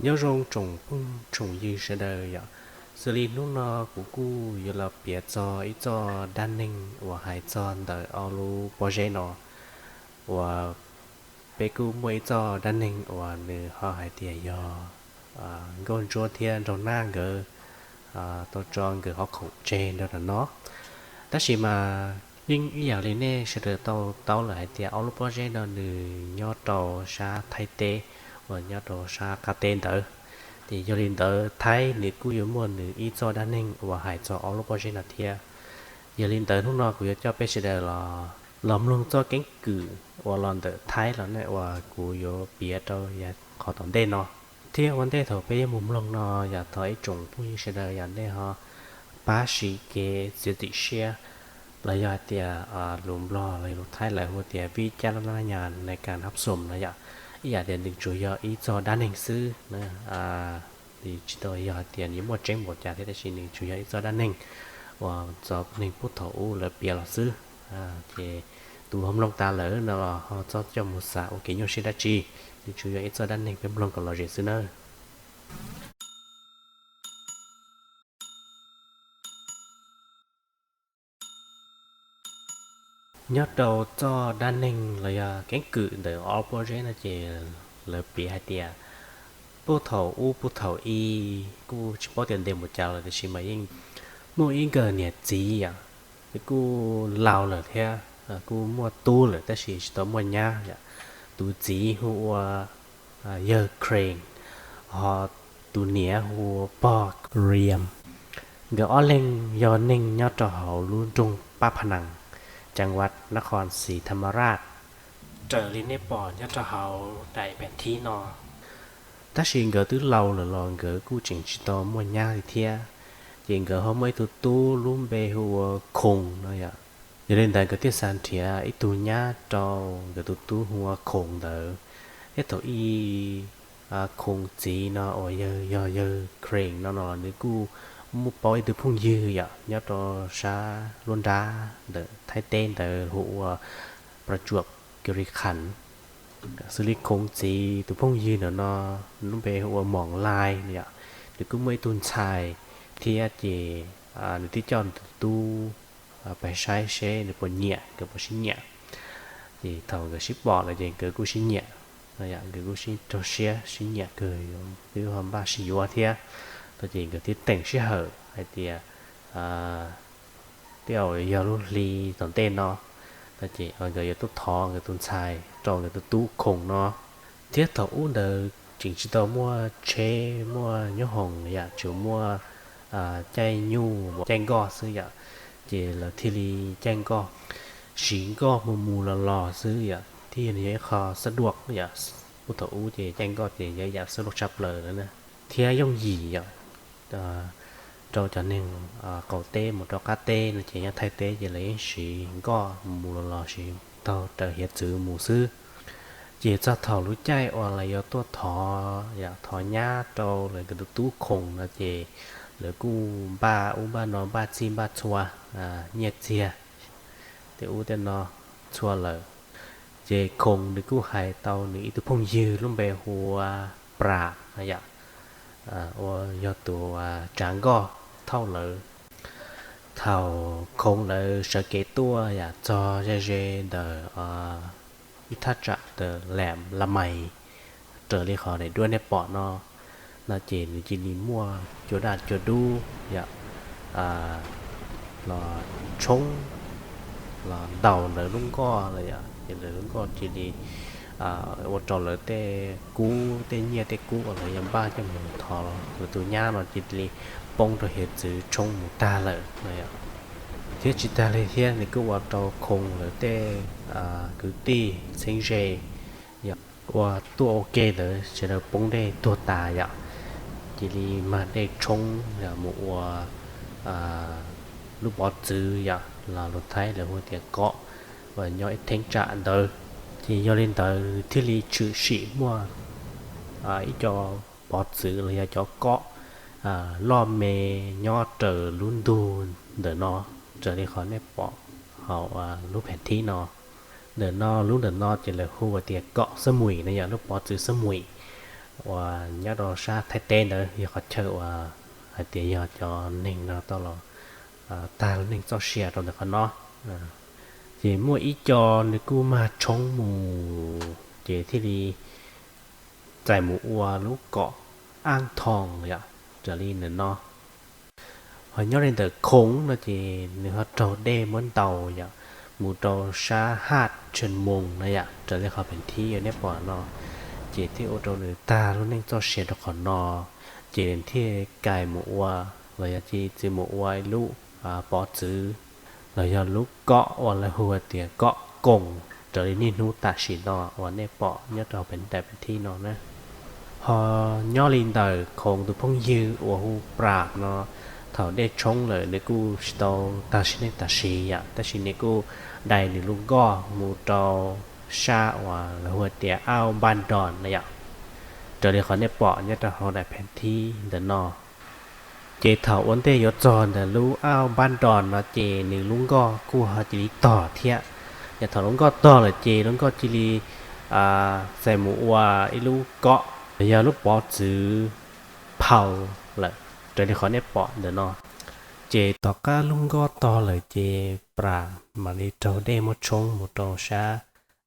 Nyob zoo tsoom phooj tsoom ywg sawv daws yom, xws li hnub no kuv kuj yuav los piav txog ib txoj dab neeg uas hais txog ntawm ob lub pob zeb no, uas peb kuj muaj ib txoj dab neeg uas nws ho hais tias yog nkauj ntsuab thiab nraug nab nkawd tau tso nkawd qhov khoom tseg nrog rau no. Tab sis mas yeej ib yam li nej sawv daws tau taub lawm hais tias ob lub pob zeb no nws nyob rau sab Thaib teb, uas nyob rau sab qab teb ntawd. Ces yog li ntawd Thaib nws kuj yuav muaj nws ib txoj dab neeg uas hais txog ob lub pob zeb no thiab. Yog li ntawd hnub no kuv yuav coj peb sawv daws los mloog txoj keeb kwm uas los ntawm Thaib los ne uas kuv yuav piav rau yav qhov tom ntej no. Thiab ua ntej thaum peb yuav mus mloog no, yog thov ib tsoom phooj ywg sawv daws yog nej ho pab siv kev txiav txim siab, los yog hais tias lus Nplog los lus Thaib lawv hu tias วิจารณญาณในการรับชม no yom. Ib yam tias nws tsuas yog ib txoj dab neeg xwb, tsis tau yog hais tias nws muaj tseeb npaum cas thiab, tab sis nws tsuas yog ib txoj dab neeg uas txog neeg puag thaum ub lawv piav los xwb. Ces tus ho mloog tas lawm no los ho txhob coj mus xav ua kev nyuaj siab dab tsi, nws tsuas yog ib txoj dab neeg peb mloog kom lom zem xwb nawb. Nyob rau txoj dab neeg los yog keeb kwm ntawm ob lub pob zeb no ces lawv piav hais tias puag thaum ub puag thaum i, kuj tsis paub tias ntev npaum cas lawm, tab sis mas yeej muaj ib nkawm niam txiv yom, kuj laus lawm thiab kuj muaj tub lawm tab sis tsis tau muaj nyab yom. Tus txiv hu ua yawg Khees, ho tus niam hu ua pog Riam. Nkawd ob leeg yog neeg nyob rau hauv lub nroog Pab Pha Nas, ceev vaj Nab Qhoo Xis Tham Ma Raj, raws li nej pom nyob rau hauv daim pheem thib no. Tab sis nkawd twb laus lawm los nkawd kuj tseem tsis tau muaj nyab li thiab. Ces nkawd ho muaj ib tug tub lub npe hu ua Khoos no yom. Yog li ntawd nkawd thiaj xav nrhiav ib tug nyab rau nkawd tus tub hu ua Khoos ntawd. Thiab thaum ub Khoos txiv no uas yog yawg Khees no no los nws kuj muaj paub ib tug phooj ywg yom, nyob rau sab lub nrab ntawm Thaib teb ntawd hu ua Pra Juam Kis Ris Khas. Xws li Khoos txiv tus phooj ywg ntawm no lub npe hu ua Moos Lais yom, nws kuj muaj ib tug ntxhais thiab ces nws thiaj coj nws tus tub pais saib seb nws puas nyiam, nkawd puas sib nyiam. Ces thaum nkawd sib pom lawm ces nkawd kuj sib nyiam, nkawd kuj sib raug siab sib nyiam kawg, twb ho npaj sib yuav thiab. Thaum ces nkawd thiaj teem sij hawm hais tias tej zaum yog lub hli tom ntej no, ces nkawd yuav tuaj thov nkawd tus ntxhais rau nkawd tus tub Khoos no. Thiab thaum ub ntawd tseem tsis tau muaj tsheb muaj nyob hoom yom, tsuas muaj caij nyuj caij nkoj xwb yom. Ces lawv thiaj li caij nkoj, siv nkoj mus mus los los xwb yom, thiaj yog ib qho xab duaj yom. Puag thaum ub ces caij nkoj ces yog ib yam xab duaj tshaj plaws lawm na, thiab yooj yim yom, rau cov neeg qaum teb mus rau qab teb no ces nyob Thaib teb ces lawv yeej siv nkoj mus mus los los, siv taug raws hiav txwv mus xwb. Ces txog thaum lub caij uas lawv yuav tuaj thov yom, thov nyab rau lawv nkawd tus tub Khoos no ces lawv kuj npaj ub npaj no, npaj txij npaj txhua, nyiaj txiag tej ub tej no txhua lawm. Ces Khoos nws kuj hais tau nws ib tug phooj ywg lub npe hu ua Pram no yom, uas yog tus tsav nkoj thauj lawv. Thaum Khoos lawv sawv kev tuaj yom, txog ze ze ntawm ib thaj tsam ntawm Lam Lam Mais, raws li qhov daim duab nej pom no, no ces nws cia li muaj cua daj cua dub yom, los tshoob, los ntaus lawv lub nkoj lawm yom, ces lawv lub nkoj cia li ua rau lawv tej kub, tej nyiaj tej kub uas lawv yuav npaj coj mus thov lawv tus nyab no cia li poob rau hiav txwv tshoob mus tag lawm no yom. Thiab tsis tas li thiab nws kuj ua rau Khoos lawv tej kwv tij txheeb ze yom, uas tuaj ua ke ntawd sawv daws poob dej tuag tas yom, cia li mag dej tshoob yom, mus ua lub pov txwv yom, los lus Thaib lawv hu tias เกาะ, uas nyob ib theeb tsam ntawd. Ces yog li ntawd thiaj li tshwm sim muaj ib co pov txwv los yog cov เกาะ loj me nyob raws lub ntug ntawm no, raws li qhov nej pom hauv lub pheem thib no. Ntawm no, lub ntawm no ces lawv hu tias เกาะสมุย no yog lub pov txwv Xab Muim. uas nyob rau sab Thaib teb ntawd yog qhov chaw uas hais tias yog cov neeg no tau los tag lub neej txoj sia rau ntawm qhov no. Ces muaj ib co nws kuj mag tshoob mus ces thiaj li txais mus ua lub kom Aab Thoo yom, raws li ntawm no. Ho nyob li ntawm Khoov no ces nws ho raug dej muab ntaus yom, mus rau sab Haj Tsheej Moos na yom, raws li qhov pheem thib uas nej pom no, ces thiaj ua rau nws tag lub neej txoj sia rau qhov no. Ces thiaj kais mus ua, los yog cia li txais mus ua ib lub pov txwv los yog lub kom uas lawv hu tias kom Koos raws li niaj hnub tam sim no uas nej pom nyob rau pem daim pem thib no na. Ho nyob li ntawm Khoov tus phooj ywg uas hu Pram no, thaum dej tshoob lawm nws kuj tsis tau tag sim neej tam sim yom, tab sis nws kuj dai nws lub nkoj mus rau sab uas lawv hu tias Auj Npaj Nroos na yom, raws li qhov nej pom nyob rau hauv daim pheem thib ntawm no. Ces thaum ua ntej yuav txog ntawm lub Auj Npaj Nroos no ces nws lub nkoj kuj ho cia li tog thiab. Yog thaum lub nkoj tog lawm ces lub nkoj cia li txais mus ua ib lub kom los yog lub pov txwv phau lawm, raws li qhov nej pom ntawm no. Ces tom qab lub nkoj tog lawm ces Pram mam li raug dej muab tshoob mus rau sab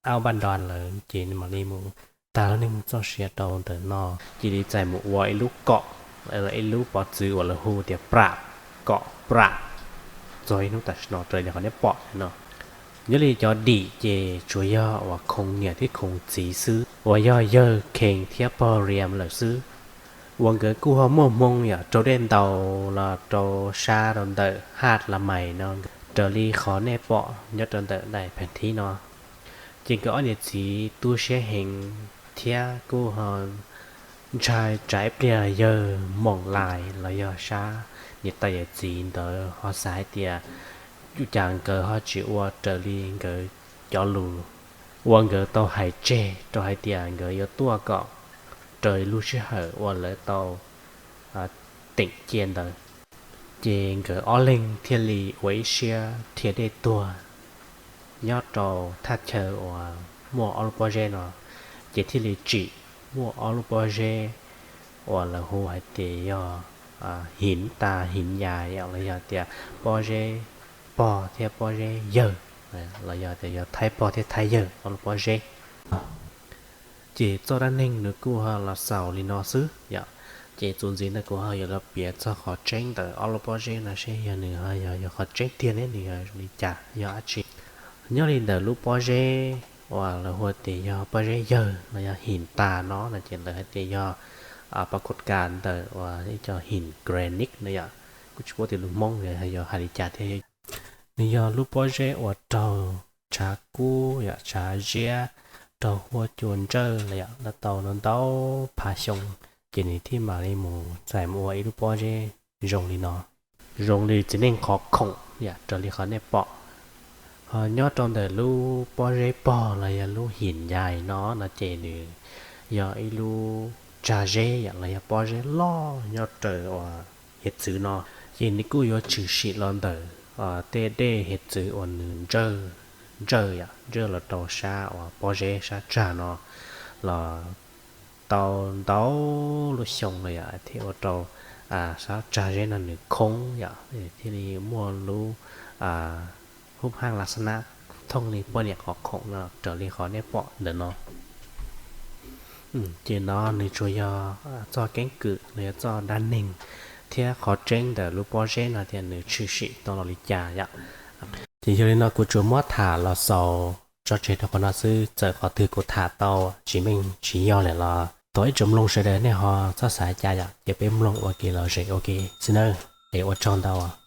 Auj Npaj Nroos lawm ces nws mam li mus tag lub neej txoj sia rau ntawm no, cia li txais mus ua ib lub kom, ib lub pov txwv uas lawv hu tias Pram, kom Pram, txog ib hnub tam sim no raws li qhov nej pom no. Nyob li cov dim ces tsuas yog uas Khoov niam thiab Khoov txiv xwb uas yog yawg Khees thiab pog Riam lawm xwb, uas nkawd kuj ho muaj hmoo yom, raug dej ntaus los rau sab rau ntawm Haj Las Mais no, raws li qhov nej pom nyob rau ntawm daim pheem thib no. Ces nkawd ob niam txiv tu siab heev thiab kuj ho ntshai tsam ib pliag yawg Moos Lais los yog sab niam tais yawm txiv ntawd ho xav hais tias ua cas nkawd ho tsis ua raws li nkawd cov lus uas nkawd tau hais tseg rau hais tias nkawd yuav tuaj kom raws lub sij hawm uas lawv tau teem cia ntawd. Ces nkawd ob leeg thiaj li ua ib siab dhia dej tuag nyob rau thaj chaw uas muaj ob lub pob zeb no, ces thiaj li tsim muaj ob lub pob zeb uas lawv hu hais tias yog Hiv Tas Hiv Yais los yog tias pob zeb pog thiab pob zeb yawg, los yog tias yog Thaib pog thiab Thaib yawg ob lub pob zeb. Ces txoj dab neeg nws kuj ho los xaus li no xwb yom. Ces txuas ntxiv no kuv ho yuav los piav txog qhov tseeb ntawm ob lub pob zeb no seb yog nws ho yog qhov tseeb tiag ne nws yog zoo li cas yog dab tsi. Nyob li ntawm lub pob zeb uas lawv hu tias yog pob zeb yawg los yog Hiv Tas no no ces lawv hais tias yog pab kos kas ntawm uas ib co hiv granite no yom. Kuv tsis paub tias lus Hmoob yog hais li cas thiab. Nws yog lub pob zeb uas raug tshav kub yom, tshav ziab, raug huab cua ntsawj los yom, tau ntau phav xyoo, ces nws thiaj mam li mus txais mus ua ib lub pob zeb zoo li no, zoo li txiv neej qhov khoom yom, raws li qhov nej pom. Ho nyob rau ntawm lub pob zeb pog los yog lub Hiv Yais no no ces nws yog ib lub tsag zeb yom los yog pob zeb loj nyob raws uas hiav txwv no. Ces nws kuj yuav tshwm sim los ntawm tej dej hiav txwv uas nws ntsawj, ntsawj yom, ntsawj los rau sab uas pob zeb sab tsag no los tau ntau lub xyoo lawm yom, thiaj ua rau sab tsag zeb no nws khoob yom, thiaj li muaj lub hub haj las xab nab thooj li poj niam qhov khoom no raws li qhov nej pom ntawm no. Ces no nws tsuas yog txoj keeb kwm los yog txoj dab neeg thiab qhov tseeb ntawm lub pob zeb no tias nws tshwm sim tau los li cas yom. Ces yog li no kuv tsuas muab tham los xaus tso tseg rau qhov no xwb, txawm qhov twg kuv tham tau tsis meej tsis yog lawm los thov ib tsoom mloog sawv daws nej ho txhob xav cas yom, ces peb mloog ua ke los zem ua ke xwb nawb. Es ua tsaug ntau.